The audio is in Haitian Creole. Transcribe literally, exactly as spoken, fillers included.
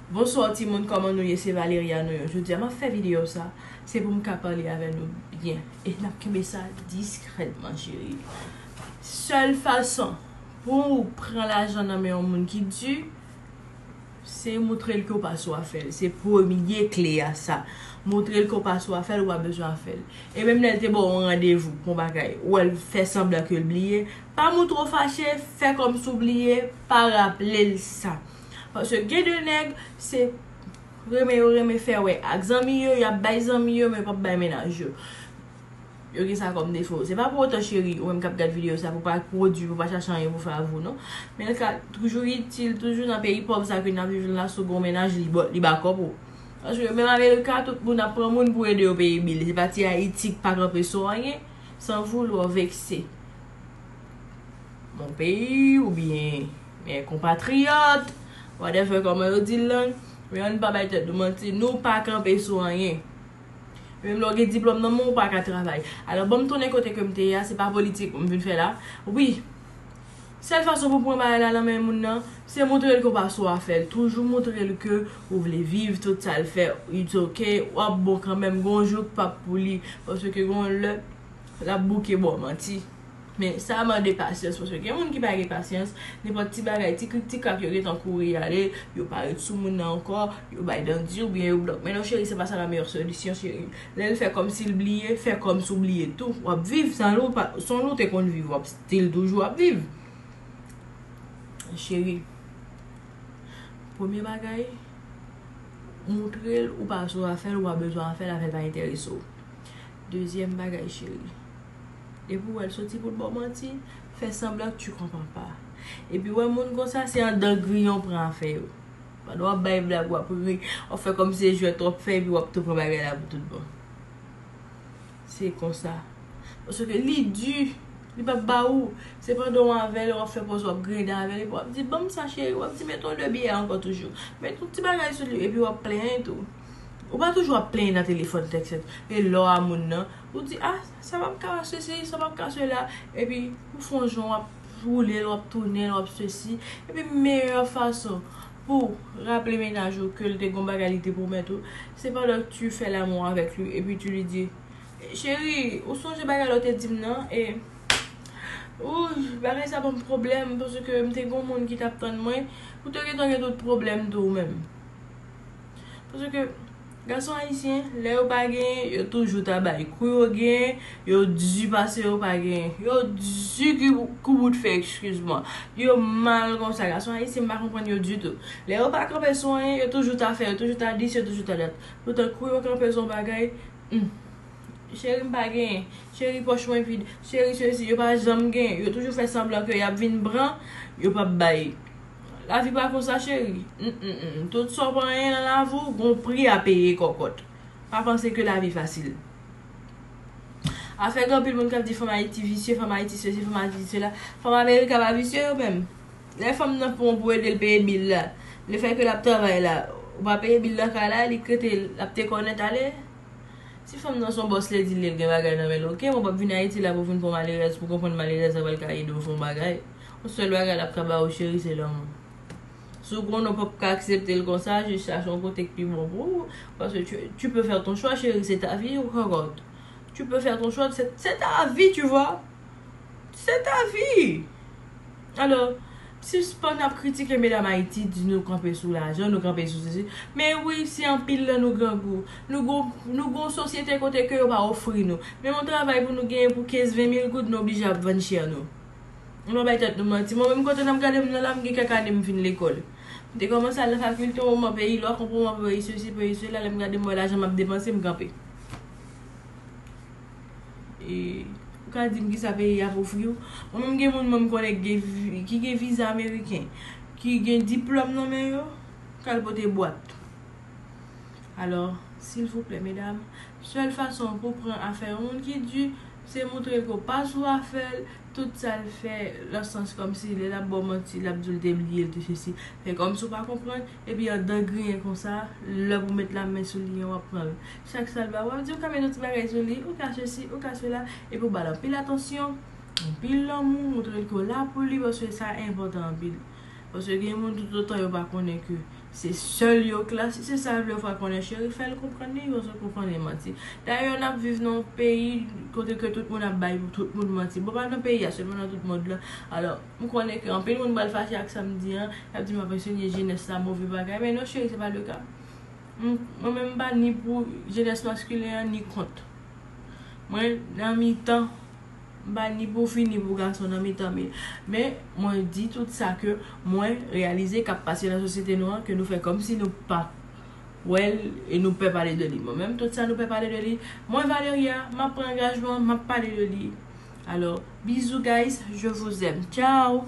Bonswa timoun, kòman nou ye? Se Valeria nou ye. Jodi a m ap fè videyo sa, se pou m ka pale avè nou byen. E n ap kenbe sa diskrètman, cheri. Sèl fason pou w pran lajan nan men yon moun ki di, se moutre l ke w pa sou afè l. Se premye kle a sa. Moutre l ke w pa sou afè l, ou pa bezwen afè l. E menm lè l te ba w yon randevou pou yon bagay, ou wè l fè sanblan ke l bliye, pa moutre w fache, fè kòmsi w bliye, pa raple l sa. Paske gen de nèg, se renmen yo renmen fè wè ak zanmi yo, y ap bay zanmi yo, men yo p ap bay mennaj yo. Yo gen sa kòm defo. Se pa pou otan, cheri, ou menm k ap gad videyo sa, pou pa pwodui, pou pa chache anyen pou fè avè w, non. Men l ka toujou itil, toujou nan peyi pòv sa ke n ap viv la, si w gen yon mennaj, li ba, li ba kòb ou. Paske menm Amerika, tout moun ap pran moun pou ede yo peye bil. Se pa ti Ayiti k pa kanpe sou anyen, san voulwa vekse mon peyi oubyen men konpatriyòt, whatever, kòman yo di l lan, men ann pa bay tèt nou manti, nou pa kanpe sou anyen. Menm lè w gen diplòm nan men w, ou pa ka travay. Alò, ban m tounen kote ke m te ye a, se pa politik m vin fè la. Wi, sèl fason pou pran bagay la nan men moun nan, se moutre l ke w pa sou afè l. Toujou moutre l ke ou vle viv, tout sa l fè, it's ok, w ap bon kanmenm, gon jou k p ap pou li, paske gon lè, l ap bouke ba w manti. Men sa mande pasyans, paske gen moun ki pa gen pasyans, nenpòt ti bagay, ti krik ti krak, yo gentan kouri ale, yo pa ret sou moun nan ankò, yo bay dan di oubyen yo blòk. Men non, cheri, se pa sa la meyè solisyon, cheri. Lè l fè kòmsi l bliye, fè kòmsi w bliye tou. W ap viv san li, w pa, san li w te konn viv, w ap still toujou ap viv. Cheri, premye bagay, moutre l ou pa sou afè l, ou pa bezwen afè l, afè l pa enterese w. Dezyèm bagay, cheri, depi w wè l soti pou l ba w manti, fè sanblan ke tu comprends pas. Epi wè moun konsa, se anndan griyen w pran afè yo. Pandan w ap bay blag, w ap ri, w ap fè kòmsi se jwèt w ap fè, epi w ap tou pran bagay la pou tout bon. Se konsa. Paske li di, li p ap ba ou. Se pandan w avè l, w ap fè pòz w ap griyen dan avè l, epi w ap di, "Ban m sa, cheri." W ap di, "Mete yon de byè ankò toujou." Mete yon ti bagay sou li, epi w ap plenyen tou. Ou pa toujou ap plenyen nan telefòn, tèks, e lò a moun nan, ou di, "Ah, sa p ap ka sesi, sa p ap ka sela." Epi, ou fè yon jan, w ap woule l, w ap tounen l, w ap sesi. Epi, meyè fason pou raple mennaj ou ke l te gon bagay li te pwomèt ou, se pandan ke tu fais l'amour avec lui, epi tu lui dis, "Cheri, ou sonje bagay la w te di m nan, e, ou, bagay sa ban m pwoblèm, paske m te gon moun ki t ap tann mwen, ou te gentan gen tout pwoblèm tou ou menm." Paske gason ayisyen, lè yo pa genyen, yo toujou ta bay. Kou yo genyen, yo di pase yo pa genyen. Yo di ki kou bout fè, excuse-moi. Yo mal konsa. Gason ayisyen, m pa konprann yo ditou. Lè yo pa kanpe sou anyen, yo toujou ta fè, yo toujou ta dis, yo toujou ta dat. Poutan, kou yo kanpe sou yon bagay, hmm. Cheri, m pa genyen. Cheri, pòch mwen vid. Cheri, sesi, yo pa janm genyen. Yo toujou fè sanblan ke y ap vin pran, yo p ap bay. Lavi pa konsa, cheri. Mm, mm, mm. Tout sa w pa genyen nan lavi w, gon pri a peye, kòkòt. Pa panse ke lavi fasil. Afè gen anpil moun k ap di fanm Ayiti visye, fanm Ayiti sesi, fanm Ayiti sela. Fanm Amerika pa visye yo menm. Lè fanm nan pran pou ede l peye bil la, lefètke l ap travay la, ou pa peye bil nan kay la, li k rete, l ap te kònèt ale. Si fanm nan se yon boss lady, li gen bagay nan men l, ok, men w p ap vin Ayiti la pou w vin pran malerèz, pou konprann malerèz la pral ka ede w fè yon bagay. Yon sèl bagay l ap ka ba ou, cheri, se lanmou. Si w konnen w p ap ka aksepte l konsa, jis chache yon kote k pi bon pou ou, paske tu, tu peux faire ton choix, chérie, c'est ta vie, ou kòkòt. Tu peux faire ton choix, c'est, c'est ta vie, tu vois. C'est ta vie. Alò, sispann ap kritike medam Ayiti, di nou kanpe sou lajan, nou kanpe sou sesi. Men wi, si anpil nan nou grangou. Nou gon, nou gon sosyete kote ke yo pa ofri nou menm yon travay pou nou genyen pou kenz, ven mil goud, nou oblije ap vann chè nou. Nou pa bay tèt nou manti. Mwen menm, kote n ap gade m nan la, m gen kèk ane m fin lekòl. M te kòmanse al nan fakilte yon moman, peyi lòk, yon moman peyi sesi, peyi sela, lè m gade m wè lajan m ap depanse, m kanpe. E, ou ka di m kisa peyi a ap ofri w? Mwen menm gen moun mwen m konnen ki gen vi-, ki gen viza ameriken, ki gen diplòm nan men yo, k al pote bwat. Alò, silvouplè, medam, sèl fason pou pran afè yon moun ki di, se moutre l ke w pa sou afè l, tout sa l fè, nan sans kòmsi lè l ap ba w manti, l ap di w l te bliye, l te sesi. Fè kòmsi w pa konprann, epi anndan griyen konsa, lè pou w met lamen sou li an, w ap pran l. Chak sa l ba w, w ap di w ka met yon ti bagay sou li, ou ka sesi, ou ka sela, epi w ba l anpil atansyon, anpil lanmou, moutre l ke w la pou li, paske sa enpòtan anpil. Paske gen moun toutotan yo pa konnen ke Se sèl yo klase, se sa l vle fè konnen, cheri, fè l konprann li, paske konprann li manti. Dayè, n ap viv nan yon peyi kote ke tout moun ap bay tout moun manti. Bon, pa nan peyi a sèlman, nan tout mond lan. Alò, m konnen ke anpil moun pral fache ak sa m di an, y ap di m ap ensenye jenès la move bagay, men non, cheri, se pa le ka. M- Mwen menm, m pa ni pou jenès maskilen an, ni kont. Mwen, nan mitan, m pa ni pou fi, ni pou gason nan mitan, men, men mwen di tout sa ke mwen reyalize k ap pase nan sosyete nou an, ke nou fè kòmsi nou pa wè l e nou pè pale de li. Mwen menm, tout sa nou pè pale de li. Mwen, Valeria, m ap pran angajman, m ap pale de li. Alors, bisous, guys, je vous aime. Ciao!